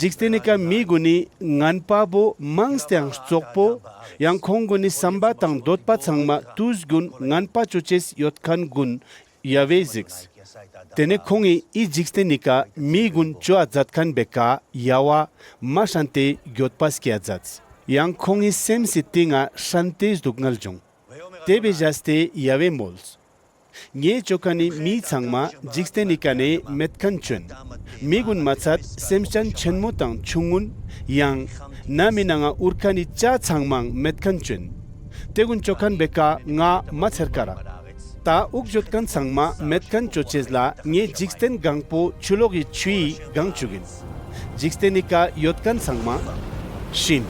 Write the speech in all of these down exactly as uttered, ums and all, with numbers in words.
འཇིག་རྟེན་ནི་ཀ་མི་གུན་ནི་ངན་པ་བོ་མངས་ཏེའང་རྩོག་པོ་ཡང་ཁོང་གུན་ནི་སམ་པ་དང་དོད་པ་ཚང་མ་ཏུས་གྱུན་ངན་པ་ཅོ་ཅེས་ཡོད་ཁན་གུན་ཡ་ཝེ་ཟིགས། ཏེ་ནེ་ཁོང་ངི་འི་འཇིག་རྟེན་ནི་ཀ་མི་གུན་ཅོའ་ཛད་ཁན་བོའེ་ཀ་ཡ་ཝ་མ་ཧྲན་ཏེ་གྱོད་པ་སྐྱེའ་ཛདས། ཡང་ཁོང་ངི་སེམས་སི་ཏིང་ང་ཧྲན་ཏེ་རྡུག་ངལ་ཇོང་། ཏེ་བོའེ་ཞགས་ཏེ་ཡ་ཝེ་མོལས། ངའེ་ཅོ་ཁན་ནི་མི་ཚང་མ་འཇིག་རྟེན་ནི་ཀ་ནེ་མེད་ཁན་ཅོ་ཨིན། མི་གུན་མ་ཚད་སེམས་ཅན་ཆེན་མོ་དང་ཆུང་ངུན་ཡང་ནམ་མི་ནང་ང་འུར་ཁན་ནི་ཅ་ཚང་མའང་མེད་ཁན་ཅོ་ཨིན། ཏེ་གུན་ཅོ་ཁན་བོའེ་ཀ་ང་མ་ཚེར་ཀ་རག། ཏ་འུགས་ཡོད་ཁན་ཚང་མ་མེད་ཁན་ཅོ་ཅེས་ལ་ངའེ་འཇིག་རྟེན་གང་པོ་ཆུ་ལོག་གི་ཆུའི་གང་ཅུག་ཨིན། འཇིག་རྟེན་ནི་ཀ་ཡོད་ཁན་ཚང་མ་ཤིན།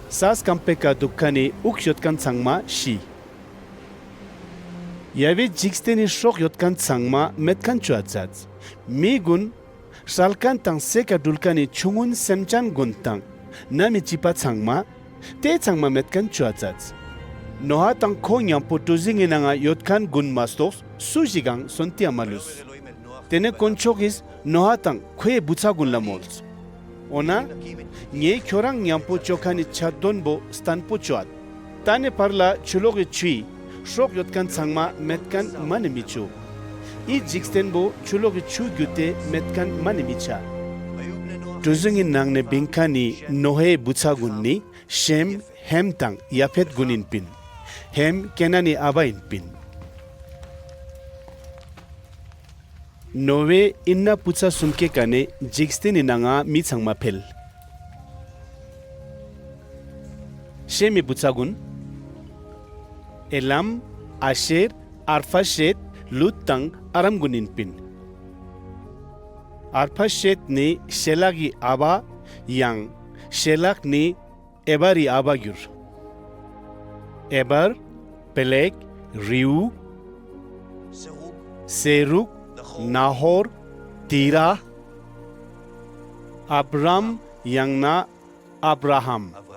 ས་སྐམ་པོའེ་ཀ་དུག་ཁན་ནི་འུགས་ཡོད་ཁན་ཚང་མ་ཤི། ཡ་ཝེ་འཇིག་རྟེན་ནི་སྲོག་ཡོད་ཁན་ཚང་མ་མེད་ཁན་ཅོའ་ཛདས། མི་གུན་སྲལ་ཁན་དང་སའེ་ཀ་གྲུལ་ཁན་ནི་ཆུང་ངུན་སེམས་ཅན་གུན་དང་ནམ་མི་ཅི་པ་ཚང་མ་ཏེ་ཚང་མ་མེད་ཁན་ཅོའ་ཛདས། ནོ་ཧ་དང་ཁོ་ཉམ་པོ་གྲུ་ཟིངས་སི་ནང་ང་ཡོད་ཁན་གུན་མ་གཏོགས་སུ་ཞིག་གང་སོན་ཏེའ་མ་ལུས། ཏེ་ནེ་དཀོན་མཆོག་གི་ནོ་ཧ་དང་ཁོའེ་བུ་ཚ་གུན་ལ་མོལས། འོ་ན་ངའེ་ཁྱོ་རང་ཉམ་པོ་ཅོ་ཁན་ནི་ཆད་དོན་བོ་སྟན་པོ་ཅོའད། ཏ་ནེ་ཕར་ལ་ཆུ་ལོག་གི་ཆུའི་སྲོག་ཡོད་ཁན་ཚང་མ་མེད་ཁན་མ་ནེ་མི་ཅོ། འི་འཇིག་རྟེན་བོ་ཆུ་ལོག་གི་ཆུ་གྱུད་དེ་མེད་ཁན་མ་ནེ་མི་ཆ། གྲུ་ཟིངས་སི་ནང་ནེ་བིང་ཁན་ནི་ནོ་ཧའེ་བུ་ཚ་གུན་ནི་ཤེམ་ཧེམ་དང་ཡ་ཕེད་གུན་ཨིན་པིན། ཧེམ་ཀེ་ནན་ནི་ཨ་བ་ཨིན་པིན། ནོ་ཝེ་ཨིན་ན་བུ་ཚ་སུམ་ཀའེ་ཀ་ནེ་འཇིག་རྟེན་ནི་ནང་ང་མི་ཚང་མ་ཕེལ། ཤེམ་མི་བུ་ཚ་གུན་ཨེ་ལམ་ཨ་ཤེར་ཨར་ཕ་ཤེད་ལུད་དང་ཨ་རམ་གུན་ཨིན་པིན། ཨར་ཕ་ཤེད་ནི་ཤེ་ལག་གི་ཨ་བ་ཡང་ཤེ་ལག་ནི་ཨེ་བར་རི་ཨ་བ་གྱུར། ཨེ་བར་པེ་ལེག་རེའུ་སེ་རུག་ན་ཧོར་ཏེ་ར་ཨབ་རམ་ཡང་ན་ཨབ་ར་ཧམ།